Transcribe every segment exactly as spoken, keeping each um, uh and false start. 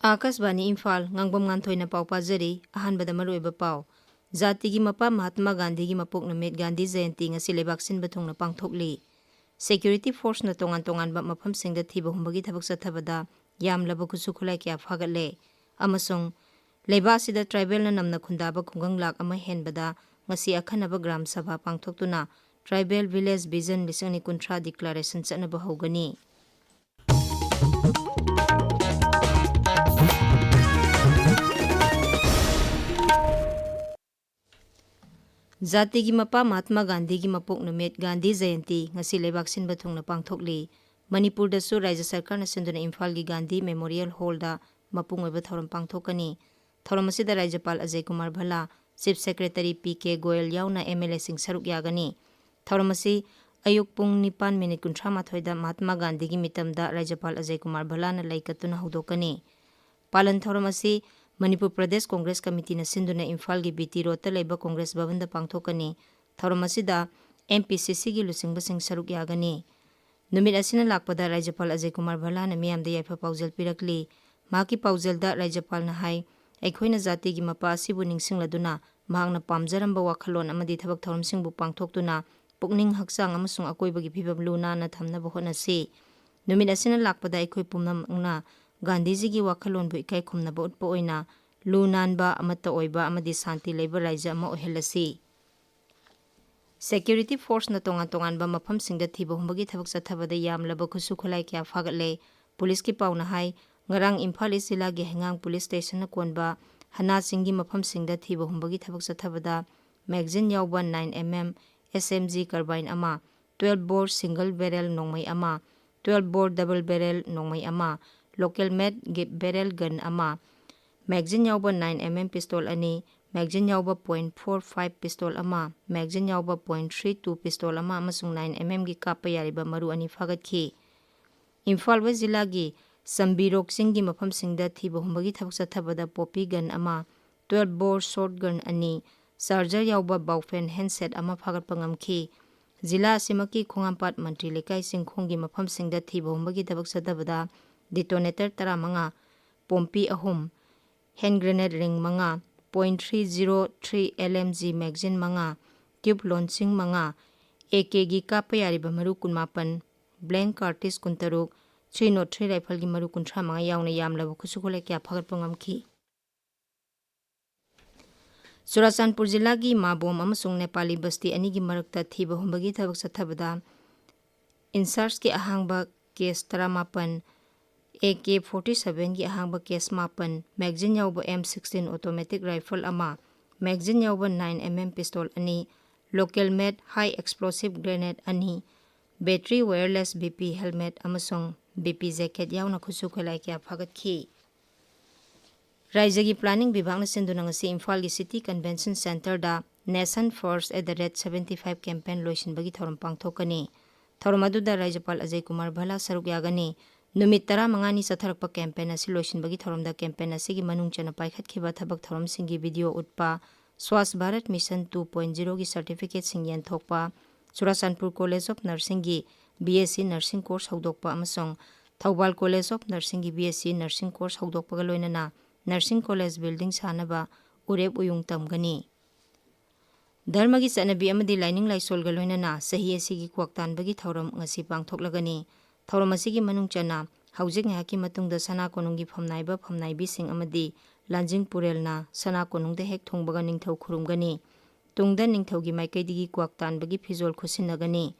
ꯑꯥꯀꯥꯁꯕꯥꯅꯤ ꯏꯝꯐꯥꯜ, ꯉꯥꯡꯕꯝ ꯉꯥꯟꯊꯣꯏꯅ ꯄꯥꯎ ꯄꯥꯖꯔꯤ꯫ ꯑꯍꯥꯟꯕꯗ ꯃꯔꯨꯑꯣꯏꯕ ꯄꯥꯎ꯫ ꯖꯥꯇꯤꯒꯤ ꯃꯄꯥ ꯃꯍꯥꯠꯃꯥ ꯒꯥꯟꯙꯤꯒꯤ ꯃꯄꯣꯛ ꯅꯨꯃꯤꯠ ꯒꯥꯟꯙꯤ ꯖꯌꯟꯇꯤ ꯉꯁꯤ ꯂꯩꯕꯥꯛ ꯁꯤꯟꯕ ꯊꯨꯡꯅ ꯄꯥꯡꯊꯣꯛꯂꯤ꯫ ꯁꯦꯀ꯭ꯌꯨꯔꯤꯇꯤ ꯐꯣꯔꯁꯅ ꯇꯣꯉꯥꯟ ꯇꯣꯉꯥꯟꯕ ꯃꯐꯝꯁꯤꯡꯗ ꯊꯤꯕ ꯍꯨꯝꯕꯒꯤ ꯊꯕꯛ ꯆꯠꯊꯕꯗ ꯌꯥꯝꯂꯕ ꯈꯨꯠꯁꯨ ꯈꯨꯠꯂꯥꯏ ꯀꯌꯥ ꯐꯥꯒꯠꯂꯦ꯫ ꯑꯃꯁꯨꯡ ꯂꯩꯕꯥꯛ ꯑꯁꯤꯗ ꯇ꯭ꯔꯥꯏꯕꯦꯜꯅ ꯅꯝꯅ ꯈꯨꯟꯗꯥꯕ ꯈꯨꯡꯒꯪ ꯂꯥꯈ ꯑꯃ ꯍꯦꯟꯕꯗ ꯉꯁꯤ ꯑꯈꯟꯅꯕ ꯒ꯭ꯔꯥꯝ ꯁꯚꯥ ꯄꯥꯡꯊꯣꯛꯇꯨꯅ ꯇ꯭ꯔꯥꯏꯕꯦꯜ ꯚꯤꯂꯦꯖ ꯚꯤꯖꯟ ꯂꯤꯁꯤꯡ ꯑꯅꯤ ꯀꯨꯟꯊ꯭ꯔꯥ ꯗꯤꯀ꯭ꯂꯥꯔꯦꯁꯟ ꯆꯠꯅꯕ ꯍꯧꯒꯅꯤ꯫ ꯖꯥꯇꯤꯒꯤ ꯃꯄꯥ ꯃꯍꯥꯠꯃꯥ ꯒꯥꯟꯙꯤꯒꯤ ꯃꯄꯣꯛ ꯅꯨꯃꯤꯠ ꯒꯥꯟꯙꯤ ꯖꯌꯟꯇꯤ ꯉꯁꯤ ꯂꯩꯕꯥꯛ ꯁꯤꯟꯕ ꯊꯨꯡꯅ ꯄꯥꯡꯊꯣꯛꯂꯤ꯫ ꯃꯅꯤꯄꯨꯔꯗꯁꯨ ꯔꯥꯖ꯭ꯌ ꯁꯔꯀꯥꯔꯅ ꯁꯤꯟꯗꯨꯅ ꯏꯝꯐꯥꯜꯒꯤ ꯒꯥꯟꯙꯤ ꯃꯦꯃꯣꯔꯤꯌꯦꯜ ꯍꯣꯜꯗ ꯃꯄꯨꯡ ꯑꯣꯏꯕ ꯊꯧꯔꯝ ꯄꯥꯡꯊꯣꯛꯀꯅꯤ꯫ ꯊꯧꯔꯝ ꯑꯁꯤꯗ ꯔꯥꯖ꯭ꯌꯄꯥꯜ Ajay Kumar Bhalla, chief secretary P K Goyal ꯌꯥꯎꯅ ꯑꯦꯝ ꯑꯦꯜ ꯑꯦꯁꯤꯡ ꯁꯔꯨꯛ ꯌꯥꯒꯅꯤ꯫ ꯊꯧꯔꯝ ꯑꯁꯤ ꯑꯌꯨꯛ ꯄꯨꯡ ꯅꯤꯄꯥꯟ ꯃꯤꯅꯤꯠ ꯀꯨꯟꯊ꯭ꯔꯥ ꯃꯥꯊꯣꯏꯗ ꯃꯍꯥꯠꯃꯥ ꯒꯥꯟꯙꯤꯒꯤ ꯃꯤꯇꯝꯗ ꯔꯥꯖ꯭ꯌꯄꯥꯜ ꯑꯖꯌ ꯀꯨꯃꯥꯔ ꯚꯜꯂꯥꯅ ꯂꯩ ꯀꯠꯇꯨꯅ ꯍꯧꯗꯣꯛꯀꯅꯤ꯫ ꯄꯥꯂꯟ ꯊꯧꯔꯝ ꯑꯁꯤ ꯃꯅꯤꯄꯨꯔ ꯄ꯭ꯔꯗꯦꯁ ꯀꯣꯡꯒ꯭ꯔꯦꯁ ꯀꯃꯤꯇꯤꯅ ꯁꯤꯟꯗꯨꯅ ꯏꯝꯐꯥꯜꯒꯤ ꯕꯤ ꯇꯤ ꯔꯣꯗꯇ ꯂꯩꯕ ꯀꯣꯡꯒ꯭ꯔꯦꯁ ꯚꯕꯟꯗ ꯄꯥꯡꯊꯣꯛꯀꯅꯤ꯫ ꯊꯧꯔꯝ ꯑꯁꯤꯗ ꯑꯦꯝ ꯄꯤ ꯁꯤ ꯁꯤꯒꯤ ꯂꯨꯆꯤꯡꯕꯁꯤꯡ ꯁꯔꯨꯛ ꯌꯥꯒꯅꯤ꯫ ꯅꯨꯃꯤꯠ ꯑꯁꯤꯅ ꯂꯥꯛꯄꯗ ꯔꯥꯖ꯭ꯌꯄꯥꯜ ꯑꯖꯌ ꯀꯨꯃꯥꯔ ꯚꯜꯂꯥꯅ ꯃꯤꯌꯥꯝꯗ ꯌꯥꯏꯐ ꯄꯥꯎꯖꯦꯜ ꯄꯤꯔꯛꯂꯤ꯫ ꯃꯍꯥꯛꯀꯤ ꯄꯥꯎꯖꯦꯜꯗ ꯔꯥꯖ꯭ꯌꯄꯥꯜꯅ ꯍꯥꯏ, ꯑꯩꯈꯣꯏꯅ ꯖꯥꯇꯤꯒꯤ ꯃꯄꯥ ꯑꯁꯤꯕꯨ ꯅꯤꯡꯁꯤꯡꯂꯗꯨꯅ ꯃꯍꯥꯛꯅ ꯄꯥꯝꯖꯔꯝꯕ ꯋꯥꯈꯜꯂꯣꯟ ꯑꯃꯗꯤ ꯊꯕꯛ ꯊꯧꯔꯝꯁꯤꯡꯕꯨ ꯄꯥꯡꯊꯣꯛꯇꯨꯅ ꯄꯨꯛꯅꯤꯡ ꯍꯛꯆꯥꯡ ꯑꯃꯁꯨꯡ ꯑꯀꯣꯏꯕꯒꯤ ꯐꯤꯕꯝ ꯂꯨ ꯅꯥꯟꯅ ꯊꯝꯅꯕ ꯍꯣꯠꯅꯁꯤ꯫ ꯅꯨꯃꯤꯠ ꯑꯁꯤꯅ ꯂꯥꯛꯄꯗ ꯑꯩꯈꯣꯏ ꯄꯨꯝꯅꯃꯛꯅ ꯒꯥꯟꯙꯤꯖꯤꯒꯤ ꯋꯥꯈꯜꯂꯣꯟꯕꯨ ꯏꯀꯥꯏ ꯈꯨꯝꯅꯕ ꯎꯠꯄ ꯑꯣꯏꯅ ꯂꯨ ꯅꯥꯟꯕ, ꯑꯃꯠꯇ ꯑꯣꯏꯕ ꯑꯃꯗꯤ ꯁꯥꯟꯇꯤ ꯂꯩꯕ ꯔꯥꯖ꯭ꯌ ꯑꯃ ꯑꯣꯏꯍꯜꯂꯁꯤ꯫ ꯁꯦꯀ꯭ꯌꯨꯔꯤꯇꯤ ꯐꯣꯔꯁꯅ ꯇꯣꯉꯥꯟ ꯇꯣꯉꯥꯟꯕ ꯃꯐꯝꯁꯤꯡꯗ ꯊꯤꯕ ꯍꯨꯝꯕꯒꯤ ꯊꯕꯛ ꯆꯠꯊꯕꯗ ꯌꯥꯝꯂꯕ ꯈꯨꯠꯁꯨ ꯈꯨꯠꯂꯥꯏ ꯀꯌꯥ ꯐꯥꯒꯠꯂꯦ꯫ ꯄꯨꯂꯤꯁꯀꯤ ꯄꯥꯎꯅ ꯍꯥꯏ, ꯉꯔꯥꯡ ꯏꯝꯐꯥꯜ ꯏꯁ ꯖꯤꯂꯥꯒꯤ ꯍꯩꯉꯥꯡ ꯄꯨꯂꯤꯁ ꯁ꯭ꯇꯦꯁꯟꯅ ꯀꯣꯟꯕ ꯍꯅꯥꯁꯤꯡꯒꯤ ꯃꯐꯝꯁꯤꯡꯗ ꯊꯤꯕ ꯍꯨꯝꯕꯒꯤ ꯊꯕꯛ ꯆꯠꯊꯕꯗ ꯃꯦꯒꯖꯤꯟ ꯌꯥꯎꯕ ꯅꯥꯏꯟ ꯑꯦꯝ ꯑꯦꯝ ꯑꯦꯁ ꯑꯦꯝ ꯖꯤ ꯀꯔꯕꯥꯏꯟ ꯑꯃ, ꯇ꯭ꯋꯦꯜꯐ ꯕꯣꯔ ꯁꯤꯡꯒꯜ ꯕꯦꯔꯦꯜ ꯅꯣꯡꯃꯩ ꯑꯃ, ꯇ꯭ꯋꯦꯜꯐ ꯕꯣꯔ ꯗꯕꯜ ꯕꯦꯔꯦꯜ ꯅꯣꯡꯃꯩ ꯑꯃ, ꯂꯣꯀꯦꯜ ꯃꯦꯗ ꯒꯤꯞ ꯕꯦꯔꯦꯜ ꯒꯟ ꯑꯃ, ꯃꯦꯒꯖꯤꯟ ꯌꯥꯎꯕ ꯅꯥꯏꯟ ꯑꯦꯝ ꯑꯦꯝ ꯄꯤꯁꯇꯣꯜ ꯑꯅꯤ, ꯃꯦꯒꯖꯤꯟ ꯌꯥꯎꯕ ꯄꯣꯏꯟꯠ ꯐꯣꯔ ꯐꯥꯏꯚ ꯄꯤꯁꯇꯣꯜ ꯑꯃ, ꯃꯦꯒꯖꯤꯟ ꯌꯥꯎꯕ ꯄꯣꯏꯟꯠ ꯊ꯭ꯔꯤ ꯇꯨ ꯄꯤꯁꯇꯣꯜ ꯑꯃ ꯑꯃꯁꯨꯡ ꯅꯥꯏꯟ ꯑꯦꯝ ꯑꯦꯝꯒꯤ ꯀꯥꯞꯄ ꯌꯥꯔꯤꯕ ꯃꯔꯨ ꯑꯅꯤ ꯐꯥꯒꯠꯈꯤ꯫ ꯏꯝꯐꯥꯜ ꯋꯦꯁ ꯖꯤꯂꯥꯒꯤ ꯆꯝꯕꯤꯔꯣꯛ ꯆꯤꯡꯒꯤ ꯃꯐꯝꯁꯤꯡꯗ ꯊꯤꯕ ꯍꯨꯝꯕꯒꯤ ꯊꯕꯛ ꯆꯠꯊꯕꯗ ꯄꯣꯄꯤ ꯒꯟ ꯑꯃ, ꯇ꯭ꯋꯦꯜꯐ ꯕꯣꯔ ꯁꯣꯔꯠ ꯒꯟ ꯑꯅꯤ, ꯆꯥꯔꯖꯔ ꯌꯥꯎꯕ ꯕꯥꯎꯐꯦꯟ ꯍꯦꯟꯁꯦꯠ ꯑꯃ ꯐꯥꯒꯠꯄ ꯉꯝꯈꯤ꯫ ꯖꯤꯂꯥ ꯑꯁꯤꯃꯛꯀꯤ ꯈꯣꯡꯍꯥꯝꯄꯥꯠ ꯃꯟꯇ꯭ꯔꯤ ꯂꯩꯀꯥꯏ ꯆꯤꯡꯈꯣꯡꯒꯤ ꯃꯐꯝꯁꯤꯡꯗ ꯊꯤꯕ ꯍꯨꯝꯕꯒꯤ ꯊꯕꯛ ꯆꯠꯊꯕꯗ ꯗꯤꯇꯣꯅꯦꯇꯔ ꯇꯔꯥꯃꯉꯥ, ꯄꯣꯝꯄꯤ ꯑꯍꯨꯝ, ꯍꯦꯟ ꯒ꯭ꯔꯦꯅꯦꯗ ꯔꯤꯡ ꯃꯉꯥ, point three zero three L M G magazine ꯃꯉꯥ, ꯇ꯭ꯌꯨꯕ ꯂꯣꯟꯁꯤꯡ ꯃꯉꯥ, ꯑꯦ ꯀꯦꯒꯤ ꯀꯥꯞꯄ ꯌꯥꯔꯤꯕ ꯃꯔꯨ ꯀꯨꯟꯃꯥꯄꯟ, ꯕ꯭ꯂꯦꯡ ꯀꯥꯔꯇꯤꯁ ꯀꯨꯟꯇꯔꯨꯛ, ꯊ꯭ꯔꯤ ꯅꯣꯠ ꯊ꯭ꯔꯤ ꯔꯥꯏꯐꯜꯒꯤ ꯃꯔꯨ ꯀꯨꯟꯊ꯭ꯔꯥ ꯃꯉꯥ ꯌꯥꯎꯅ ꯌꯥꯝꯂꯕ ꯈꯨꯠꯁꯨ ꯈꯨꯠꯂꯥꯏ ꯀꯌꯥ ꯐꯥꯒꯠꯄ ꯉꯝꯈꯤ꯫ ꯆꯨꯔꯥꯆꯥꯟꯄꯨꯔ ꯖꯤꯂꯥꯒꯤ ꯃꯥꯕꯣꯝ ꯑꯃꯁꯨꯡ ꯅꯦꯄꯥꯂꯤ ꯕꯁꯇꯤ ꯑꯅꯤꯒꯤ ꯃꯔꯛꯇ ꯊꯤꯕ ꯍꯨꯝꯕꯒꯤ ꯊꯕꯛ ꯆꯠꯊꯕꯗ ꯏꯟꯆꯥꯔꯖꯀꯤ ꯑꯍꯥꯡꯕ ꯀꯦꯁ ꯇꯔꯥꯃꯥꯄꯟ, ꯑꯦ ꯀꯦ ꯐꯣꯔꯇꯤ ꯁꯚꯦꯟꯒꯤ ꯑꯍꯥꯡꯕ ꯀꯦꯁ ꯃꯥꯄꯟ, ꯃꯦꯒꯥꯖꯤꯟ ꯌꯥꯎꯕ ꯑꯦꯝ ꯁꯤꯛꯁꯇꯤꯟ ꯑꯣꯇꯣꯃꯦꯇꯤꯛ ꯔꯥꯏꯐꯜ ꯑꯃ, ꯃꯦꯒꯥꯖꯤꯟ ꯌꯥꯎꯕ ꯅꯥꯏꯟ ꯑꯦꯝ ꯑꯦꯝ ꯄꯤꯁꯇꯣꯜ ꯑꯅꯤ, ꯂꯣꯀꯦꯜ ꯃꯦꯗ ꯍꯥꯏ ꯑꯦꯛꯁꯄ꯭ꯂꯣꯁꯤꯚ ꯒ꯭ꯔꯦꯅꯦꯗ ꯑꯅꯤ, battery wireless B P helmet ꯑꯃꯁꯨꯡ ꯕꯤ ꯄꯤ ꯖꯦꯀꯦꯠ ꯌꯥꯎꯅ ꯈꯨꯠꯁꯨ ꯈꯨꯠꯂꯥꯏ ꯀꯌꯥ ꯐꯥꯒꯠꯈꯤ꯫ ꯔꯥꯏꯖ꯭ꯌꯒꯤ ꯄ꯭ꯂꯥꯅꯤꯡ ꯕꯤꯚꯥꯒꯅ ꯁꯤꯟꯗꯨꯅ ꯉꯁꯤ ꯏꯝꯐꯥꯜꯒꯤ ꯁꯤꯇꯤ ꯀꯟꯚꯦꯟꯁꯟ ꯁꯦꯟꯇꯔꯗ Nation First at the rate seventy five campaign ꯂꯣꯏꯁꯤꯟꯕꯒꯤ ꯊꯧꯔꯝ ꯄꯥꯡꯊꯣꯛꯀꯅꯤ꯫ ꯊꯧꯔꯝ ꯑꯗꯨꯗ ꯔꯥꯖ꯭ꯌꯄꯥꯜ ꯑꯖꯌ ꯀꯨꯃꯥꯔ ꯚꯜꯂꯥ ꯁꯔꯨꯛ ꯌꯥꯒꯅꯤ꯫ ꯅꯨꯃꯤꯠ ꯇꯔꯥꯃꯉꯥꯅꯤ ꯆꯠꯊꯔꯛꯄ ꯀꯦꯝꯄꯦꯟ ꯑꯁꯤ ꯂꯣꯏꯁꯤꯟꯕꯒꯤ ꯊꯧꯔꯝꯗ ꯀꯦꯝꯄꯦꯟ ꯑꯁꯤꯒꯤ ꯃꯅꯨꯡ ꯆꯟꯅ ꯄꯥꯏꯈꯠꯈꯤꯕ ꯊꯕꯛ ꯊꯧꯔꯝꯁꯤꯡꯒꯤ ꯚꯤꯗꯤꯑꯣ ꯎꯠꯄ, Swachh Bharat mission two point ꯖꯤꯔꯣꯒꯤ ꯁꯔꯇꯤꯐꯤꯀꯦꯠꯁꯤꯡ ꯌꯦꯟꯊꯣꯛꯄ, ꯆꯨꯔꯥꯆꯥꯟꯄꯨꯔ ꯀꯣꯂꯦꯖ ꯑꯣꯐ ꯅꯔꯁꯤꯡꯒꯤ B S C nursing course ꯍꯧꯗꯣꯛꯄ ꯑꯃꯁꯨꯡ ꯊꯧꯕꯥꯜ ꯀꯣꯂꯦꯖ ꯑꯣꯐ ꯅꯔꯁꯤꯡꯒꯤ B S C nursing course ꯍꯧꯗꯣꯛꯄꯒ ꯂꯣꯏꯅꯅ ꯅꯔꯁꯤꯡ ꯀꯣꯂꯦꯖ ꯕꯤꯜꯗꯤꯡ ꯁꯥꯅꯕ ꯎꯔꯦꯞ ꯎꯌꯨꯡ ꯇꯝꯒꯅꯤ꯫ ꯙꯔꯃꯒꯤ ꯆꯠꯅꯕꯤ ꯑꯃꯗꯤ ꯂꯥꯏꯅꯤꯡ ꯂꯥꯏꯁꯣꯜꯒ ꯂꯣꯏꯅꯅ ꯆꯍꯤ ꯑꯁꯤꯒꯤ ꯀ꯭ꯋꯥꯛ ꯇꯥꯟꯕꯒꯤ ꯊꯧꯔꯝ ꯉꯁꯤ ꯄꯥꯡꯊꯣꯛꯂꯒꯅꯤ꯫ ꯊꯧꯔꯝ ꯑꯁꯤꯒꯤ ꯃꯅꯨꯡ ꯆꯟꯅ ꯍꯧꯖꯤꯛ ꯉꯥꯏꯍꯥꯛꯀꯤ ꯃꯇꯨꯡꯗ ꯁꯅꯥ ꯀꯣꯅꯨꯡꯒꯤ ꯐꯝꯅꯥꯏꯕ ꯐꯝꯅꯥꯏꯕꯤꯁꯤꯡ ꯑꯃꯗꯤ ꯂꯥꯟꯖꯤꯡ ꯄꯨꯔꯦꯜꯅ ꯁꯅꯥ ꯀꯣꯅꯨꯡꯗ ꯍꯦꯛ ꯊꯨꯡꯕꯒ ꯅꯤꯡꯊꯧ ꯈꯨꯔꯨꯝꯒꯅꯤ꯫ ꯇꯨꯡꯗ ꯅꯤꯡꯊꯧꯒꯤ ꯃꯥꯏꯀꯩꯗꯒꯤ ꯀ꯭ꯋꯥꯛ ꯇꯥꯟꯕꯒꯤ ꯐꯤꯖꯣꯜ ꯈꯨꯠꯁꯤꯟꯅꯒꯅꯤ꯫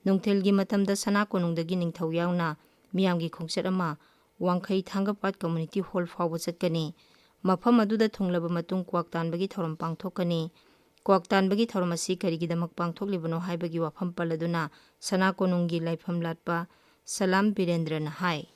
ꯅꯨꯡꯊꯤꯜꯒꯤ ꯃꯇꯝꯗ ꯁꯅꯥ ꯀꯣꯅꯨꯡꯗꯒꯤ ꯅꯤꯡꯊꯧ ꯌꯥꯎꯅ ꯃꯤꯌꯥꯝꯒꯤ ꯈꯣꯡꯆꯠ ꯑꯃ ꯋꯥꯡꯈꯩ ꯊꯥꯡꯒꯄꯥꯠ ꯀꯝꯃ꯭ꯌꯨꯅꯤꯇꯤ ꯍꯣꯜ ꯐꯥꯎꯕ ꯆꯠꯀꯅꯤ꯫ ꯃꯐꯝ ꯑꯗꯨꯗ ꯊꯨꯡꯂꯕ ꯃꯇꯨꯡ ꯀ꯭ꯋꯥꯛ ꯇꯥꯟꯕꯒꯤ ꯊꯧꯔꯝ ꯄꯥꯡꯊꯣꯛꯀꯅꯤ꯫ ꯀ꯭ꯋꯥꯛ ꯇꯥꯟꯕꯒꯤ ꯊꯧꯔꯝ ꯑꯁꯤ ꯀꯔꯤꯒꯤꯗꯃꯛ ꯄꯥꯡꯊꯣꯛꯂꯤꯕꯅꯣ ꯍꯥꯏꯕꯒꯤ ꯋꯥꯐꯝ ꯄꯜꯂꯗꯨꯅ ꯁꯅꯥ ꯀꯣꯅꯨꯡꯒꯤ ꯂꯥꯏꯐꯝ ꯂꯥꯠꯄ ꯁꯂꯥꯝ ꯕꯤꯔꯦꯟꯗ꯭ꯔꯅ ꯍꯥꯏ꯫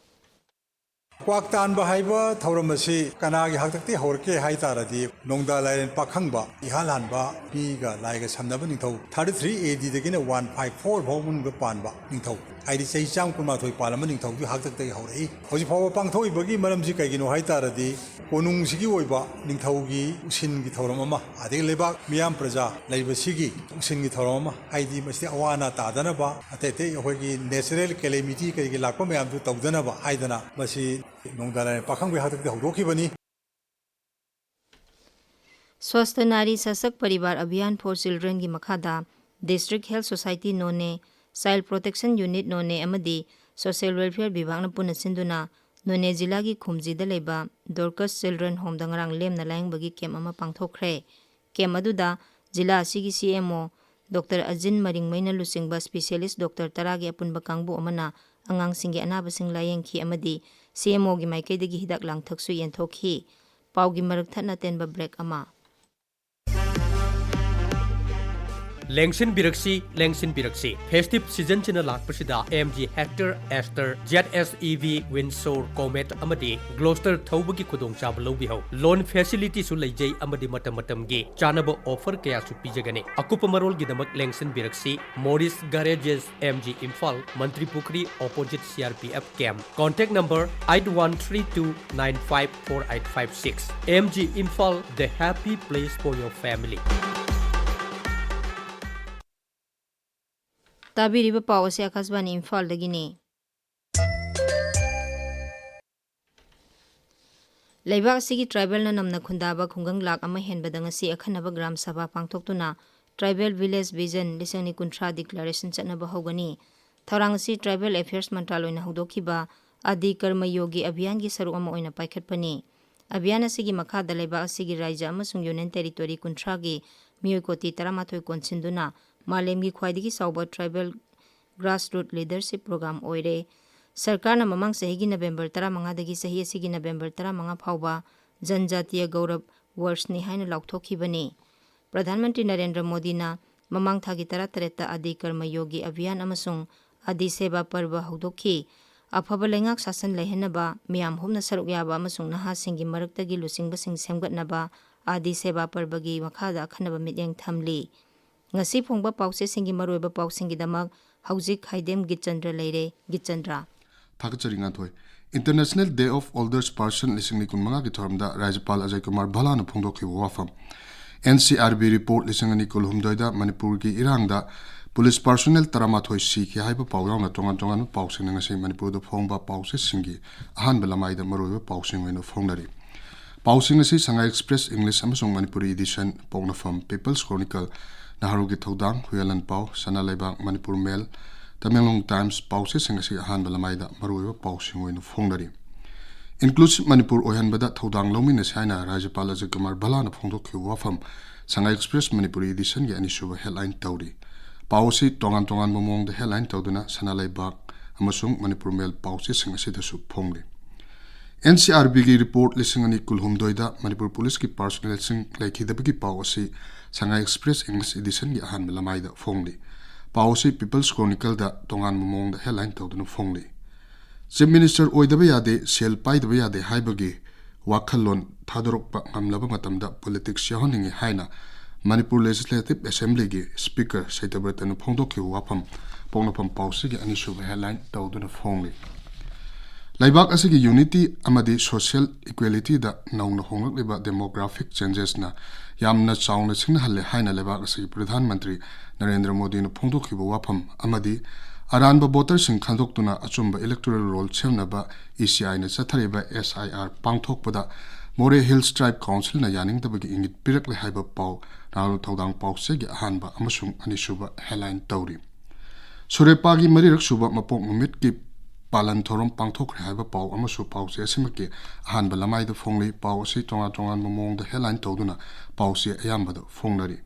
ꯀ꯭ꯋꯥꯛ ꯇꯥꯟꯕ ꯍꯥꯏꯕ ꯊꯧꯔꯝ ꯑꯁꯤ ꯀꯅꯥꯒꯤ ꯍꯥꯛꯇꯛꯇꯒꯤ ꯍꯧꯔꯛꯀꯦ ꯍꯥꯏ ꯇꯥꯔꯗꯤ, ꯅꯣꯡꯗꯥ ꯂꯥꯏꯔꯦꯟ ꯄꯥꯈꯪꯕ ꯏꯍꯥꯟ ꯍꯥꯟꯕ ꯃꯤꯒ ꯂꯥꯏꯒ ꯁꯝꯅꯕ ꯅꯤꯡꯊꯧ, ꯊꯥꯔꯇꯤ ꯊ꯭ꯔꯤ ꯑꯦ ꯗꯤꯗꯒꯤꯅ ꯋꯥꯟ ꯐꯥꯏꯚ ꯐꯣꯔ ꯐꯥꯎ ꯃꯅꯨꯡꯗ ꯄꯥꯟꯕ ꯅꯤꯡꯊꯧ, ꯍꯥꯏꯗꯤ ꯆꯍꯤ ꯆꯥꯝꯃ ꯀꯨꯟꯃꯥꯊꯣꯏ ꯄꯥꯜꯂꯝꯕ ꯅꯤꯡꯊꯧꯒꯤ ꯍꯥꯛꯇꯛꯇꯒꯤ ꯍꯧꯔꯛꯏ꯫ ꯍꯧꯖꯤꯛ ꯐꯥꯎꯕ ꯄꯥꯡꯊꯣꯛꯏꯕꯒꯤ ꯃꯔꯝꯁꯤ ꯀꯩꯒꯤꯅꯣ ꯍꯥꯏ ꯇꯥꯔꯗꯤ, ꯀꯣꯅꯨꯡꯁꯤꯒꯤ ꯑꯣꯏꯕ ꯅꯤꯡꯊꯧꯒꯤ ꯎꯁꯤꯟꯒꯤ ꯊꯧꯔꯝ ꯑꯃ, ꯑꯗꯒꯤ ꯂꯩꯕꯥꯛ ꯃꯤꯌꯥꯝ ꯄ꯭ꯔꯖꯥ ꯂꯩꯕꯁꯤꯒꯤ ꯎꯁꯤꯟꯒꯤ ꯊꯧꯔꯝ ꯑꯃ, ꯍꯥꯏꯗꯤ ꯃꯁꯤꯗ ꯑꯋꯥ ꯑꯅꯥ ꯇꯥꯗꯅꯕ, ꯑꯇꯩ ꯑꯇꯩ ꯑꯩꯈꯣꯏꯒꯤ ꯅꯦꯆꯔꯦꯜ ꯀꯦꯂꯦꯃꯤꯇꯤ ꯀꯩꯒꯤ ꯂꯥꯛꯄ ꯃꯌꯥꯝꯗꯨ ꯇꯧꯗꯅꯕ ꯍꯥꯏꯗꯅ ꯃꯁꯤ ꯅꯣꯡꯗꯥ ꯂꯥꯏꯔꯦꯟ ꯄꯥꯈꯪꯕꯒꯤ ꯍꯥꯛꯇꯛꯇꯒꯤ ꯍꯧꯗꯣꯛꯈꯤꯕꯅꯤ꯫ Swasth Nari Sashakt Parivar Abhiyan for Childrenꯒꯤ ꯃꯈꯥꯗ District Health Society ꯅꯣꯅꯦ, Child Protection Unit ꯅꯣꯅꯦ ꯑꯃꯗꯤ Social Welfare ꯕꯤꯚꯥꯒꯅ ꯄꯨꯟꯅ ꯁꯤꯟꯗꯨꯅ ꯅꯣꯅꯦ ꯖꯤꯂꯥꯒꯤ ꯈꯨꯝꯖꯤꯗ ꯂꯩꯕ Dorcas Children Homeꯗ ꯉꯔꯥꯡ ꯂꯦꯝꯅ ꯂꯥꯌꯦꯡꯕꯒꯤ ꯀꯦꯝꯞ ꯑꯃ ꯄꯥꯡꯊꯣꯛꯈ꯭ꯔꯦ꯫ ꯀꯦꯝꯞ ꯑꯗꯨꯗ ꯖꯤꯂꯥ ꯑꯁꯤꯒꯤ ꯁꯤ ꯑꯦꯝ ꯑꯣ ꯗꯣꯛꯇꯔ ꯑꯖꯤꯟ ꯃꯔꯤꯡꯃꯩꯅ ꯂꯨꯆꯤꯡꯕ ꯏꯁꯄꯤꯁꯤꯌꯦꯂꯤꯁ ꯗꯣꯛꯇꯔ ꯇꯔꯥꯒꯤ ꯑꯄꯨꯟꯕ ꯀꯥꯡꯕꯨ ꯑꯃꯅ ꯑꯉꯥꯡꯁꯤꯡꯒꯤ ꯑꯅꯥꯕꯁꯤꯡ ꯂꯥꯌꯦꯡꯈꯤ ꯑꯃꯗꯤ ꯁꯤ ꯑꯦꯝ ꯑꯣꯒꯤ ꯃꯥꯏꯀꯩꯗꯒꯤ ꯍꯤꯗꯥꯛ ꯂꯥꯡꯊꯛꯁꯨ ꯌꯦꯟꯊꯣꯛꯈꯤ꯫ ꯄꯥꯎꯒꯤ ꯃꯔꯛ ꯊꯠꯅ ꯑꯇꯦꯟꯕ ꯕ꯭ꯔꯦꯛ ꯑꯃ꯫ ꯂꯦꯡꯁꯤꯟꯕꯤꯔꯛꯁꯤ, ꯂꯦꯡꯁꯤꯟꯕꯤꯔꯛꯁꯤ꯫ Festive seasonꯁꯤꯅ ꯂꯥꯛꯄꯁꯤꯗ M G Hector, Aster, Z S E V, Windsor, Comet ꯑꯃꯗꯤ Gloster ꯊꯧꯕꯒꯤ ꯈꯨꯗꯣꯡꯆꯥꯕ ꯂꯧꯕꯤꯍꯧ꯫ Loan facilityꯁꯨ ꯂꯩꯖꯩ ꯑꯃꯗꯤ ꯃꯇꯝ ꯃꯇꯝꯒꯤ ꯆꯥꯅꯕ offer ꯀꯌꯥꯁꯨ ꯄꯤꯖꯒꯅꯤ꯫ ꯑꯀꯨꯞꯄ ꯃꯔꯣꯜꯒꯤꯗꯃꯛ ꯂꯦꯡꯁꯤꯟꯕꯤꯔꯛꯁꯤ Morris Garages, M G Imphal, ꯃꯟꯇ꯭ꯔꯤ ꯄꯨꯈ꯭ꯔꯤ opposite C R P F camp. Contact number eight one three two nine five four eight five six. M G Imphal, the happy place for your family. ꯇꯥꯕꯤꯔꯤꯕ ꯄꯥꯎ ꯑꯁꯤ ꯑꯀꯥꯁꯕꯥꯅꯤ ꯏꯝꯐꯥꯜꯗꯒꯤꯅꯤ꯫ ꯂꯩꯕꯥꯛ ꯑꯁꯤꯒꯤ tribal ꯅ ꯅꯝꯅ ꯈꯨꯟꯗꯥꯕ ꯈꯨꯡꯒꯪ ꯂꯥꯈ ꯑꯃ ꯍꯦꯟꯕꯗ ꯉꯁꯤ ꯑꯈꯟꯅꯕ ꯒ꯭ꯔꯥꯝ ꯁꯚꯥ ꯄꯥꯡꯊꯣꯛꯇꯨꯅ Tribal Village Vision ꯂꯤꯁꯤꯡ ꯑꯅꯤ ꯀꯨꯟꯊ꯭ꯔꯥ declaration ꯆꯠꯅꯕ ꯍꯧꯒꯅꯤ꯫ ꯊꯧꯔꯥꯡ ꯑꯁꯤ Tribal Affairs ꯃꯟꯇ꯭ꯔꯥꯂꯣꯏꯅ ꯍꯧꯗꯣꯛꯈꯤꯕ ꯑꯥꯗꯤ ꯀꯔꯃ ꯌꯣꯒꯤ ꯑꯚꯤꯌꯥꯟꯒꯤ ꯁꯔꯨꯛ ꯑꯃ ꯑꯣꯏꯅ ꯄꯥꯏꯈꯠꯄꯅꯤ꯫ ꯑꯚꯤꯌꯥꯟ ꯑꯁꯤꯒꯤ ꯃꯈꯥꯗ ꯂꯩꯕꯥꯛ ꯑꯁꯤꯒꯤ ꯔꯥꯖ꯭ꯌ ꯑꯃꯁꯨꯡ Union Territory ꯀꯨꯟꯊ꯭ꯔꯥꯒꯤ ꯃꯤꯑꯣꯏ ꯀꯣꯇꯤ ꯇꯔꯥꯃꯥꯊꯣꯏ ꯀꯣꯟꯁꯤꯟꯗꯨꯅ ꯃꯥꯂꯦꯝꯒꯤ ꯈ꯭ꯋꯥꯏꯗꯒꯤ ꯆꯥꯎꯕ tribal grassroot leadership program ꯑꯣꯏꯔꯦ꯫ ꯁꯔꯀꯥꯔꯅ ꯃꯃꯥꯡ ꯆꯍꯤꯒꯤ ꯅꯕꯦꯝꯕꯔ ꯇꯔꯥꯃꯉꯥꯗꯒꯤ ꯆꯍꯤ ꯑꯁꯤꯒꯤ ꯅꯕꯦꯝꯕꯔ ꯇꯔꯥꯃꯉꯥ ꯐꯥꯎꯕ ꯖꯟꯖꯥꯇꯤꯌ ꯒꯧꯔꯕ ꯋꯔꯁꯅꯤ ꯍꯥꯏꯅ ꯂꯥꯎꯊꯣꯛꯈꯤꯕꯅꯤ꯫ ꯄ꯭ꯔꯙꯥꯟ ꯃꯟꯇ꯭ꯔꯤ ꯅꯔꯦꯟꯗ꯭ꯔ ꯃꯣꯗꯤꯅ ꯃꯃꯥꯡ ꯊꯥꯒꯤ ꯇꯔꯥꯇꯔꯦꯠꯇ ꯑꯥꯗꯤ ꯀꯔꯃ ꯌꯣꯒꯤ ꯑꯚꯤꯌꯥꯟ ꯑꯃꯁꯨꯡ ꯑꯥꯗꯤ ꯁꯦꯕꯥ ꯄꯔꯕ ꯍꯧꯗꯣꯛꯈꯤ꯫ ꯑꯐꯕ ꯂꯩꯉꯥꯛ ꯁꯥꯁꯟ ꯂꯩꯍꯟꯅꯕ, ꯃꯤꯌꯥꯝ ꯍꯨꯞꯅ ꯁꯔꯨꯛ ꯌꯥꯕ ꯑꯃꯁꯨꯡ ꯅꯍꯥꯁꯤꯡꯒꯤ ꯃꯔꯛꯇꯒꯤ ꯂꯨꯆꯤꯡꯕꯁꯤꯡ ꯁꯦꯝꯒꯠꯅꯕ ꯑꯥꯗꯤ ꯁꯦꯕꯥ ꯄꯔꯕꯒꯤ ꯃꯈꯥꯗ ꯑꯈꯟꯅꯕ ꯃꯤꯠꯌꯦꯡ ꯊꯝꯂꯤ꯫ ꯉꯁꯤ ꯐꯣꯡꯕ ꯄꯥꯎꯆꯦꯁꯤꯡꯒꯤ ꯃꯔꯨꯑꯣꯏꯕ ꯄꯥꯎꯁꯤꯡꯒꯤꯗꯃꯛ ꯍꯧꯖꯤꯛ ꯈꯥꯏꯗꯦꯝ ꯒꯤꯠꯆꯟꯗ꯭ꯔ ꯂꯩꯔꯦ꯫ ꯒꯤꯠꯆꯟꯗ꯭ꯔ꯫ ꯊꯥꯒꯠꯆꯔꯤ ꯉꯥꯟꯊꯣꯏ꯫ International Day of Oldest Person ꯂꯤꯁꯤꯡ ꯑꯅꯤ ꯀꯨꯟꯃꯉꯥꯒꯤ ꯊꯧꯔꯝꯗ ꯔꯥꯖ꯭ꯌꯄꯥꯜ ꯑꯖꯌ ꯀꯨꯃꯥꯔ ꯚꯜꯂꯥꯅ ꯐꯣꯡꯗꯣꯛꯈꯤꯕ ꯋꯥꯐꯝ꯫ N C R B report ꯂꯤꯁꯤꯡ ꯑꯅꯤ ꯀꯨꯟꯍꯨꯝꯗꯣꯏꯗ ꯃꯅꯤꯄꯨꯔꯒꯤ ꯏꯔꯥꯡꯗ ꯄꯨꯂꯤꯁ ꯄꯥꯔꯁꯣꯅꯦꯜ ꯇꯔꯥꯃꯥꯊꯣꯏ ꯁꯤꯈꯤ ꯍꯥꯏꯕ ꯄꯥꯎ ꯌꯥꯎꯅ ꯇꯣꯉꯥꯟ ꯇꯣꯉꯥꯟꯕ ꯄꯥꯎꯁꯤꯡꯅ ꯉꯁꯤ ꯃꯅꯤꯄꯨꯔꯗ ꯐꯣꯡꯕ ꯄꯥꯎꯆꯦꯁꯤꯡꯒꯤ ꯑꯍꯥꯟꯕ ꯂꯃꯥꯏꯗ ꯃꯔꯨꯑꯣꯏꯕ ꯄꯥꯎꯁꯤꯡ ꯑꯣꯏꯅ ꯐꯣꯡꯅꯔꯤ꯫ ꯄꯥꯎꯁꯤꯡ ꯑꯁꯤ ꯁꯉꯥꯏ ꯑꯦꯛꯁꯄ꯭ꯔꯦꯁ ꯏꯪꯂꯤꯁ ꯑꯃꯁꯨꯡ ꯃꯅꯤꯄꯨꯔꯤ ꯏꯗꯤꯁꯟ, ꯄꯣꯛꯅꯐꯝ, ꯄꯤꯄꯜꯁ ꯀ꯭ꯔꯣꯅꯤꯀꯜ, ꯅꯍꯥꯔꯣꯜꯒꯤ ꯊꯧꯗꯥꯡ, ꯍꯨꯏꯌꯦꯟ ꯂꯥꯟꯄꯥꯎ, ꯁꯅꯥ ꯂꯩꯕꯥꯛ, ꯃꯅꯤꯄꯨꯔ ꯃꯦꯜ, ꯇꯃꯦꯡꯂꯣꯡ ꯇꯥꯏꯝꯁ ꯄꯥꯎꯆꯦꯁꯤꯡ ꯑꯁꯤ ꯑꯍꯥꯟꯕ ꯂꯃꯥꯏꯗ ꯃꯔꯨꯑꯣꯏꯕ ꯄꯥꯎꯁꯤꯡ ꯑꯣꯏꯅ ꯐꯣꯡꯅꯔꯤ꯫ ꯏꯟꯀ꯭ꯂꯨꯁꯤꯚ ꯃꯅꯤꯄꯨꯔ ꯑꯣꯏꯍꯟꯕꯗ ꯊꯧꯗꯥꯡ ꯂꯧꯃꯤꯟꯅꯁꯤ ꯍꯥꯏꯅ ꯔꯥꯖ꯭ꯌꯄꯥꯜ ꯑꯖꯤꯠ ꯀꯨꯃꯥꯔ ꯚꯜꯂꯥꯅ ꯐꯣꯡꯗꯣꯛꯈꯤꯕ ꯋꯥꯐꯝ ꯁꯉꯥꯏ ꯑꯦꯛꯁꯄ꯭ꯔꯦꯁ ꯃꯅꯤꯄꯨꯔꯤ ꯏꯗꯤꯁꯟꯒꯤ ꯑꯅꯤꯁꯨꯕ ꯍꯦꯗꯂꯥꯏꯟ ꯇꯧꯔꯤ꯫ ꯄꯥꯎ ꯑꯁꯤ ꯇꯣꯉꯥꯟ ꯇꯣꯉꯥꯟꯕ ꯃꯑꯣꯡꯗ ꯍꯦꯗꯂꯥꯏꯟ ꯇꯧꯗꯨꯅ ꯁꯅꯥ ꯂꯩꯕꯥꯛ ꯑꯃꯁꯨꯡ ꯃꯅꯤꯄꯨꯔ ꯃꯦꯜ ꯄꯥꯎꯆꯦꯁꯤꯡ ꯑꯁꯤꯗꯁꯨ ꯐꯣꯡꯂꯤ꯫ ꯑꯦꯟ ꯁꯤ ꯑꯥꯔ ꯕꯤꯒꯤ ꯔꯤꯄꯣꯔꯠ ꯂꯤꯁꯤꯡ ꯑꯅꯤ ꯀꯨꯟꯍꯨꯝꯗꯣꯏꯗ ꯃꯅꯤꯄꯨꯔ ꯄꯨꯂꯤꯁꯀꯤ ꯄꯥꯔꯁꯣꯅꯦꯜꯁꯤꯡ ꯂꯩꯈꯤꯗꯕꯒꯤ ꯄꯥꯎ ꯑꯁꯤ ꯁꯉꯥꯏ ꯑꯦꯛꯁꯄ꯭ꯔꯦꯁ ꯏꯪꯂꯤꯁ ꯏꯗꯤꯁꯟꯒꯤ ꯑꯍꯥꯟꯕ ꯂꯃꯥꯏꯗ ꯐꯣꯡꯂꯤ꯫ ꯄꯥꯎ ꯑꯁꯤ ꯄꯤꯄꯜꯁ ꯀ꯭ꯔꯣꯅꯤꯀꯜꯗ ꯇꯣꯉꯥꯟꯕ ꯃꯑꯣꯡꯗ ꯍꯦꯗꯂꯥꯏꯟ ꯇꯧꯗꯨꯅ ꯐꯣꯡꯂꯤ꯫ ꯆꯤꯐ ꯃꯤꯅꯤꯁꯇꯔ ꯑꯣꯏꯗꯕ ꯌꯥꯗꯦ, ꯁꯦꯜ ꯄꯥꯏꯗꯕ ꯌꯥꯗꯦ ꯍꯥꯏꯕꯒꯤ ꯋꯥꯈꯜꯂꯣꯟ ꯊꯥꯗꯣꯔꯛꯄ ꯉꯝꯂꯕ ꯃꯇꯝꯗ ꯄꯣꯂꯤꯇꯤꯛꯁ ꯌꯥꯎꯍꯟꯅꯤꯡꯏ ꯍꯥꯏꯅ ꯃꯅꯤꯄꯨꯔ ꯂꯦꯖꯤꯁꯂꯦꯇꯤꯚ ꯑꯦꯁꯦꯝꯕ꯭ꯂꯤꯒꯤ ꯁ꯭ꯄꯤꯀꯔ ꯁꯩꯇꯕ꯭ꯔꯇꯅ ꯐꯣꯡꯗꯣꯛꯈꯤꯕ ꯋꯥꯐꯝ ꯄꯣꯛꯅꯐꯝ ꯄꯥꯎꯆꯦꯒꯤ ꯑꯅꯤꯁꯨꯕ ꯍꯦꯗꯂꯥꯏꯟ ꯇꯧꯗꯨꯅ ꯐꯣꯡꯂꯤ꯫ ꯂꯩꯕꯥꯛ ꯑꯁꯤꯒꯤ ꯌꯨꯅꯤꯇꯤ ꯑꯃꯗꯤ ꯁꯣꯁꯤꯌꯦꯜ ꯏꯀ꯭ꯋꯦꯂꯤꯇꯤꯗ ꯅꯧꯅ ꯍꯣꯡꯂꯛꯂꯤꯕ ꯗꯦꯃꯣꯒ꯭ꯔꯥꯐꯤꯛ ꯆꯦꯟꯖꯦꯁꯅ ꯌꯥꯝꯅ ꯆꯥꯎꯅ ꯁꯤꯡꯅꯍꯜꯂꯦ ꯍꯥꯏꯅ ꯂꯩꯕꯥꯛ ꯑꯁꯤꯒꯤ ꯄ꯭ꯔꯙꯥꯟ ꯃꯟꯇ꯭ꯔꯤ ꯅꯔꯦꯟꯗ꯭ꯔ ꯃꯣꯗꯤꯅ ꯐꯣꯡꯗꯣꯛꯈꯤꯕ ꯋꯥꯐꯝ ꯑꯃꯗꯤ ꯑꯔꯥꯟꯕ ꯚꯣꯇꯔꯁꯤꯡ ꯈꯟꯗꯣꯛꯇꯨꯅ ꯑꯆꯨꯝꯕ ꯏꯂꯦꯛꯇꯣꯔꯦꯜ ꯔꯣꯜ ꯁꯦꯝꯅꯕ ꯏ ꯁꯤ ꯑꯥꯏꯅ ꯆꯠꯊꯔꯤꯕ ꯑꯦꯁ ꯑꯥꯏ ꯑꯥꯔ ꯄꯥꯡꯊꯣꯛꯄꯗ ꯃꯣꯔꯦ ꯍꯤꯜꯁ ꯇ꯭ꯔꯥꯏꯕ ꯀꯥꯎꯟꯁꯤꯜꯅ ꯌꯥꯅꯤꯡꯗꯕꯒꯤ ꯏꯪꯒꯤꯠ ꯄꯤꯔꯛꯂꯦ ꯍꯥꯏꯕ ꯄꯥꯎ ꯅꯍꯥꯔꯣꯜ ꯊꯧꯗꯥꯡ ꯄꯥꯎꯆꯦꯒꯤ ꯑꯍꯥꯟꯕ ꯑꯃꯁꯨꯡ ꯑꯅꯤꯁꯨꯕ ꯍꯦꯗꯂꯥꯏꯟ ꯇꯧꯔꯤ꯫ ꯁꯨꯔꯦꯄꯥꯒꯤ ꯃꯔꯤꯔꯛ ꯁꯨꯕ ꯃꯄꯣꯛ ꯅꯨꯃꯤꯠꯀꯤ ꯄꯥꯂꯟ ꯊꯧꯔꯝ ꯄꯥꯡꯊꯣꯛꯈ꯭ꯔꯦ ꯍꯥꯏꯕ ꯄꯥꯎ ꯑꯃꯁꯨ ꯄꯥꯎꯆꯦ ꯑꯁꯤꯃꯛꯀꯤ ꯑꯍꯥꯟꯕ ꯂꯃꯥꯏꯗ ꯐꯣꯡꯂꯤ꯫ ꯄꯥꯎ ꯑꯁꯤ ꯇꯣꯉꯥꯟ ꯇꯣꯉꯥꯟꯕ ꯃꯑꯣꯡꯗ ꯍꯦꯗꯂꯥꯏꯟ ꯇꯧꯗꯨꯅ ꯄꯥꯎꯆꯦ ꯑꯌꯥꯝꯕꯗ ꯐꯣꯡꯅꯔꯤ꯫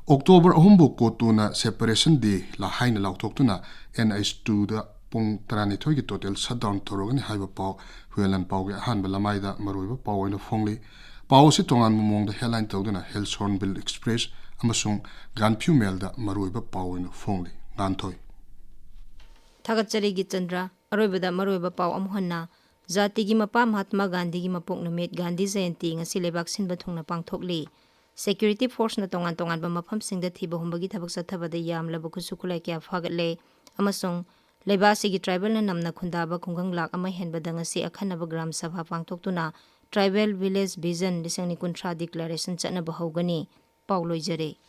ꯑꯣꯛꯇꯣꯕꯔ ꯑꯍꯨꯝꯕꯨ ꯀꯣꯇꯨꯅ ꯁꯦꯄꯔꯦꯁꯟ ꯗꯦ ꯂꯥ ꯍꯥꯏꯅ ꯂꯥꯎꯊꯣꯛꯇꯨꯅ ꯑꯦꯟ ꯑꯩꯆ ꯇꯨꯗ ꯄꯨꯡ ꯇꯔꯥꯅꯤꯊꯣꯏꯒꯤ ꯇꯣꯇꯦꯜ ꯁꯠꯗꯥꯎꯟ ꯇꯧꯔꯒꯅꯤ ꯍꯥꯏꯕ ꯄꯥꯎ ꯍꯨꯏꯌꯦꯟ ꯂꯥꯟꯄꯥꯎꯒꯤ ꯑꯍꯥꯟꯕ ꯂꯃꯥꯏꯗ ꯃꯔꯨꯑꯣꯏꯕ ꯄꯥꯎ ꯑꯣꯏꯅ ꯐꯣꯡꯂꯤ꯫ ꯄꯥꯎ ꯑꯁꯤ ꯇꯣꯉꯥꯟꯕ ꯃꯑꯣꯡꯗ ꯍꯦꯗꯂꯥꯏꯟ ꯇꯧꯗꯨꯅ ꯍꯤꯜꯁ ꯍꯣꯔꯟꯕꯤꯜ ꯑꯦꯛꯁꯄ꯭ꯔꯦꯁ ꯑꯃꯁꯨꯡ ꯒꯥꯟꯐ꯭ꯌꯨ ꯃꯦꯜꯗ ꯃꯔꯨꯑꯣꯏꯕ ꯄꯥꯎ ꯑꯣꯏꯅ ꯐꯣꯡꯂꯤ꯫ ꯉꯥꯟꯊꯣꯏ꯫ ꯊꯥꯒꯠꯆꯔꯤ ꯒꯤꯆꯟꯗ꯭ꯔ꯫ ꯑꯔꯣꯏꯕꯗ ꯃꯔꯨꯑꯣꯏꯕ ꯄꯥꯎ ꯑꯃꯨꯛ ꯍꯟꯅ꯫ ꯖꯥꯇꯤꯒꯤ ꯃꯄꯥ ꯃꯍꯥꯠꯃꯥ ꯒꯥꯟꯙꯤꯒꯤ ꯃꯄꯣꯛ ꯅꯨꯃꯤꯠ ꯒꯥꯟꯙꯤ ꯖꯌꯟꯇꯤ ꯉꯁꯤ ꯂꯩꯕꯥꯛ ꯁꯤꯟꯕ ꯊꯨꯡꯅ ꯄꯥꯡꯊꯣꯛꯂꯤ꯫ ꯁꯦꯀ꯭ꯌꯨꯔꯤꯇꯤ ꯐꯣꯔꯁꯅ ꯇꯣꯉꯥꯟ ꯇꯣꯉꯥꯟꯕ ꯃꯐꯝꯁꯤꯡꯗ ꯊꯤꯕ ꯍꯨꯝꯕꯒꯤ ꯊꯕꯛ ꯆꯠꯊꯕꯗ ꯌꯥꯝꯂꯕ ꯈꯨꯠꯁꯨ ꯈꯨꯠꯂꯥꯏ ꯀꯌꯥ ꯐꯥꯒꯠꯂꯦ ꯑꯃꯁꯨꯡ ꯂꯩꯕꯥꯛ ꯑꯁꯤꯒꯤ ꯇ꯭ꯔꯥꯏꯕꯦꯜꯅ ꯅꯝꯅ ꯈꯨꯟꯗꯥꯕ ꯈꯨꯡꯒꯪ ꯂꯥꯛ ꯑꯃ ꯍꯦꯟꯕꯗ ꯉꯁꯤ ꯑꯈꯟꯅꯕ ꯒ꯭ꯔꯥꯝ ꯁꯚꯥ ꯄꯥꯡꯊꯣꯛꯇꯨꯅ ꯇ꯭ꯔꯥꯏꯕꯦꯜ ꯚꯤꯂꯦꯖ ꯚꯤꯖꯟ ꯂꯤꯁꯤꯡ ꯑꯅꯤ ꯀꯨꯟꯊ꯭ꯔꯥ ꯗꯤꯀ꯭ꯂꯥꯔꯦꯁꯟ ꯆꯠꯅꯕ ꯍꯧꯒꯅꯤ꯫ ꯄꯥꯎ ꯂꯣꯏꯖꯔꯦ꯫